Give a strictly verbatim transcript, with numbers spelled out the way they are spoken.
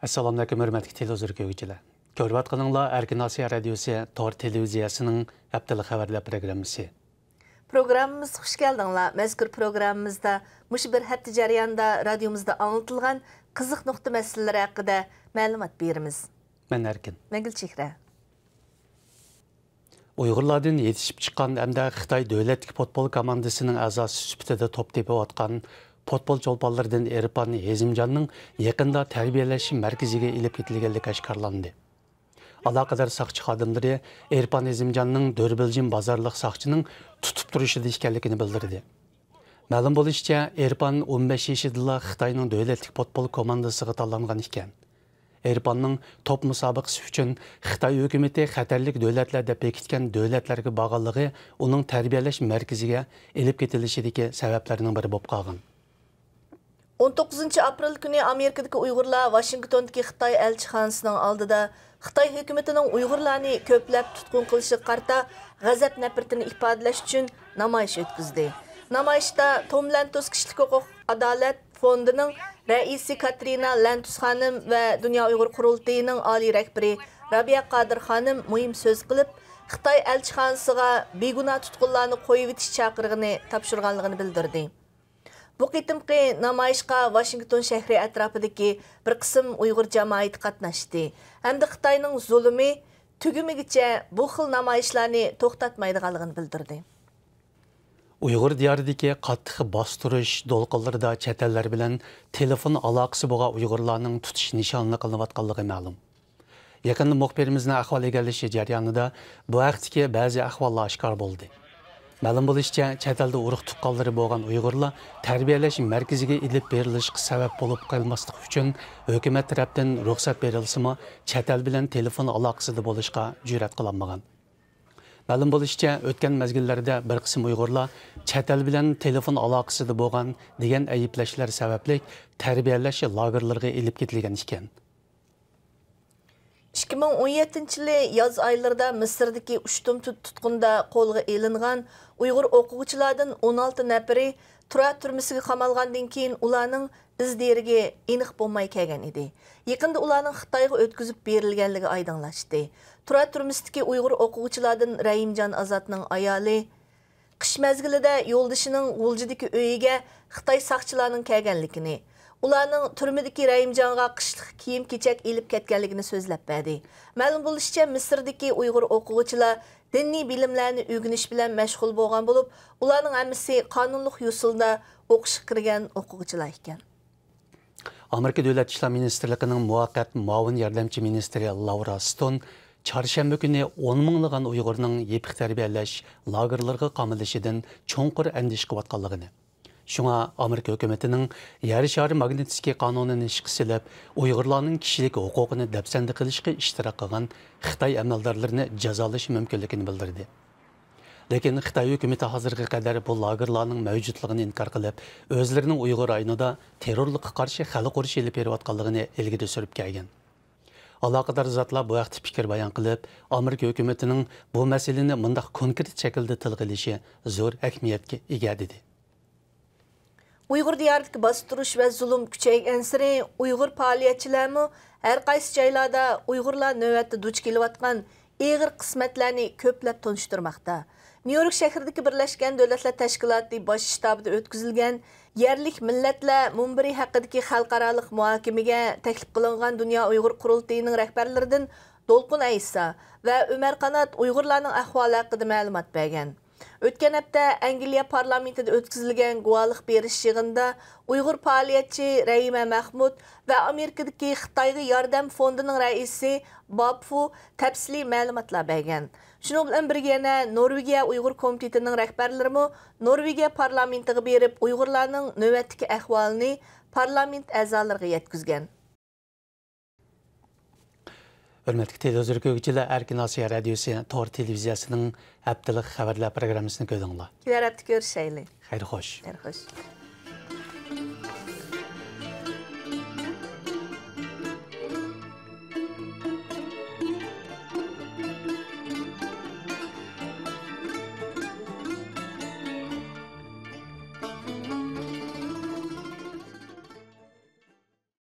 ئەسسالامۇئەلەيكۇم، ھۆرمەتلىك تېلېۋىزور كۆرگۈچىلەر. كۆرۈۋاتقىنىڭلار ئەركىن ئاسىيا رادىيوسى تور تېلېۋىزىيەسىنىڭ ھەپتىلىك خەۋەرلەر پروگراممىسى. پروگراممىمىزغا خۇش كەلدىڭلار. مەزكۇر پروگراممىمىزدا مۇشۇ بىر ھەپتە جەريانىدا رادىيومىزدا ئاڭلىتىلغان قىزىق نۇقتا مەسىلىلىرى ھەققىدە مەلۇمات بېرىمىز. مەن ئەركىن. مەن گۈلچېھرە. ئۇيغۇرلاردىن يېتىشىپ چىققان ھەمدە خىتاي دۆلەتلىك پۇتبول كوماندىسىنىڭ ئەزاسى سۈپىتىدە توپ تېپىۋاتقان پۇتبول چولپانلىرىدىن ئېرپان ھېزىمجاننىڭ يېقىندا تەربىيەلەش مەركىزىگە ئېلىپ كېتىلگەنلىكى ئاشكارىلاندى. ئالاقىدار ساقچى خادىملىرى ئېرپان ھېزىمجاننىڭ دۆربىلجىن بازارلىق ساقچىنىڭ تۇتۇپ تۇرۇشىدا ئىكەنلىكىنى بىلدۈردى. مەلۇم بولۇشىچە، ئېرپان ئون بەش يېشىدىلا خىتاينىڭ دۆلەتلىك پۇتبول كوماندىسىغا تاللانغان ئىكەن. ئېرپاننىڭ توپ مۇسابىقىسى ئۈچۈن خىتاي ھۆكۈمىتى خەتەرلىك دۆلەتلەر دەپ بېكىتكەن دۆلەتلەرگە بارغانلىقى ئۇنىڭ تەربىيەلەش مەركىزىگە ئېلىپ كېتىلىشىدىكى سەۋەبلەرنىڭ بىرى بولۇپ قالغان. ئون توققۇزىنچى ئاپرېل كۈنى ئامېرىكىدىكى ئۇيغۇرلار ۋاشىنگتوندىكى خىتاي ئەلچىخانىسىنىڭ ئالدىدا خىتاي ھۆكۈمىتىنىڭ ئۇيغۇرلارنى كۆپلەپ تۇتقۇن قىلىشىغا قارىتا غەزەپ-نەپرىتىنى ئىپادىلەش ئۈچۈن نامايىش ئۆتكۈزدى. نامايىشتا توم لەنتۇس كىشىلىك ھوقۇق ئادالەت فوندىنىڭ رەئىسى كاترىنا لەنتۇس خانىم ۋە دۇنيا ئۇيغۇر قۇرۇلتىيىنىڭ ئالىي رەھبىرى رابىيە قادىر خانىم مۇھىم سۆز قىلىپ، خىتاي ئەلچىخانىسىغا بىگۇناھ تۇتقۇنلارنى قويۇۋېتىش چاقىرىقىنى تاپشۇرغانلىقىنى بىلدۈردى. بۇ قېتىمقى نامايىشقا ۋاشىنگتون شەھىرى ئەتراپىدىكى بىر قىسىم ئۇيغۇر جامائىتى قاتناشتى ھەمدە خىتاينىڭ زۇلۇمى تۈگىمىگىچە بۇ خىل نامايىشلارنى توختاتمايدىغانلىقىنى بىلدۈردى. ئۇيغۇر دىيارىدىكى قاتتىق باستۇرۇش دولقۇنلىرىدا چەت ئەللەر بىلەن تېلېفون ئالاقىسى بولغان ئۇيغۇرلارنىڭ تۇتۇش نىشانى قىلىنىۋاتقانلىقى مەلۇم. يېقىندا مۇخبىرىمىزنىڭ ئەھۋال ئىگىلىشى جەريانىدا بۇ ھەقتىكى بەزى ئەھۋاللار ئاشكارا بولدى. مەلۇم بولۇشىچە، چەت ئەلدە ئۇرۇق تۇغقانلىرى بولغان ئۇيغۇرلار تەربىيەلەش مەركىزىگە ئېلىپ بېرىلىشقا سەۋەب بولۇپ قالماسلىقى ئۈچۈن، ھۆكۈمەت تەرەپتىن رۇخسەت بېرىلسىمۇ، چەت ئەل بىلەن تېلېفون ئالاقىسىدا بولۇشقا جۈرئەت قىلالمىغان. مەلۇم بولۇشىچە، ئۆتكەن مەزگىللەردە بىر قىسىم ئۇيغۇرلار چەت ئەل بىلەن تېلېفون ئالاقىسىدا بولغان دېگەن ئەيىبلەشلەر سەۋەبلىك تەربىيەلەش لاگېرلىرىغا ئېلىپ كېتىلگەن ئىكەن. ئىككى مىڭ ئون يەتتىنچى يىلى ياز ئايلىرىدا مىسىردىكى ئۇشتۇمتۇت تۇتقۇندا قولغا ئېلىنغان ئۇيغۇر ئوقۇغۇچىلاردىن ئون ئالتە نەپىرى تۇرا تۈرمىسىگە قامالغاندىن كېيىن، ئۇلارنىڭ ئىز دېرىكى ئېنىق بولماي كەلگەن ئىدى. يېقىندا ئۇلارنىڭ خىتايغا ئۆتكۈزۈپ بېرىلگەنلىكى ئايدىڭلاشتى. تۇرا تۈرمىسىدىكى ئۇيغۇر ئوقۇغۇچىلاردىن رەھىمجان ئازاتنىڭ ئايالى، قىش مەزگىلىدە يولدىشىنىڭ غۇلجىدىكى ئۆيىگە خىتاي ساقچىلارنىڭ كەلگەنلىكىنى، ئۇلارنىڭ تۈرمىدىكى رەھىمجانغا قىشلىق كىيىم-كېچەك ئېلىپ كەتكەنلىكىنى سۆزلەپ بەردى. مەلۇم بولۇشىچە، مىسىردىكى ئۇيغۇر ئوقۇغۇچىلار دىنىي بىلىملەرنى ئۆگىنىش بىلەن مەشغۇل بولغان بولۇپ، ئۇلارنىڭ ھەممىسى قانۇنلۇق يوسۇندا ئوقۇشقا كىرگەن ئوقۇغۇچىلار ئىكەن. ئامېرىكا دۆلەت ئىشلار مىنىستىرلىقىنىڭ مۇۋەققەت مۇئاۋىن ياردەمچى مىنىستىرى لاۋرا ستون چارشەنبە كۈنى ئون مىڭلىغان ئۇيغۇرنىڭ يېپىق تەربىيەلەش لاگېرلىرىغا قامىلىشىدىن چوڭقۇر ئەندىشە قىلىۋاتقانلىقىنى، شۇڭا ئامېرىكا ھۆكۈمىتىنىڭ يەر شارى ماگنىتسكىي قانۇنىنى ئىشقا سېلىپ، ئۇيغۇرلارنىڭ كىشىلىك ھوقۇقىنى دەپسەندە قىلىشقا ئىشتىراك قىلغان خىتاي ئەمەلدارلىرىنى جازالاش مۇمكىنلىكىنى بىلدۈردى. لېكىن خىتاي ھۆكۈمىتى ھازىرغا قەدەر بۇ لاگېرلارنىڭ مەۋجۇتلۇقىنى ئىنكار قىلىپ، ئۆزلىرىنىڭ ئۇيغۇر رايونىدا تېررورلۇققا قارشى خەلق ئۇرۇشى ئېلىپ بېرىۋاتقانلىقىنى ئىلگىرى سۈرۈپ كەلگەن. ئالاقىدار زاتلار بۇ ھەقتە پىكىر بايان قىلىپ، ئامېرىكا ھۆكۈمىتىنىڭ بۇ مەسىلىنى مۇنداق كونكرېت شەكىلدە تىلغا ئېلىشى زور ئەھمىيەتكە ئىگە، دېدى. ئۇيغۇر دىيارىدىكى باستۇرۇش ۋە زۇلۇم كۈچەيگەنسېرى، ئۇيغۇر پائالىيەتچىلەرمۇ ھەر قايسى جايلاردا ئۇيغۇرلار نۆۋەتتە دۇچ كېلىۋاتقان ئېغىر قىسمەتلەرنى كۆپلەپ تونۇشتۇرماقتا. نيۇ يورك شەھىرىدىكى بىرلەشكەن دۆلەتلەر تەشكىلاتى باش شتابىدا ئۆتكۈزۈلگەن يەرلىك مىللەتلەر مۇنبىرى ھەققىدىكى خەلقئارالىق مۇھاكىمىگە تەكلىپ قىلىنغان دۇنيا ئۇيغۇر قۇرۇلتىيىنىڭ رەھبەرلىرىدىن دولقۇن ئەيسا ۋە ئۆمەر قانات ئۇيغۇرلارنىڭ ئەھۋالى ھەققىدە مەلۇمات بەرگەن. ئۆتكەن ھەپتە ئەنگلىيە پارلامېنتىدا ئۆتكۈزۈلگەن گۇۋاھلىق بېرىش يىغىنىدا ئۇيغۇر پائالىيەتچى رەھىمە مەخمۇت ۋە ئامېرىكىدىكى خىتايغا ياردەم فوندىنىڭ رەئىسى باب فۇ تەپسىلىي مەلۇماتلار بەرگەن. شۇنىڭ بىلەن بىرگە، يەنە نورۋېگىيە ئۇيغۇر كومىتېتىنىڭ رەھبەرلىرىمۇ نورۋېگىيە پارلامېنتىغا بېرىپ، ئۇيغۇرلارنىڭ نۆۋەتتىكى ئەھۋالىنى پارلامېنت ئەزالىرىغا يەتكۈزگەن. ھۆرمەتلىك تېلېۋىزور كۆرگۈچىلەر، ئەركىن ئاسىيا رادىيوسى تور تېلېۋىزىيەسىنىڭ ھەپتىلىك خەۋەرلەر پروگراممىسىنى كۆردۈڭلار. كېلەر ھەپتە كۆرۈشەيلى. خەير خوش. خەير خوش.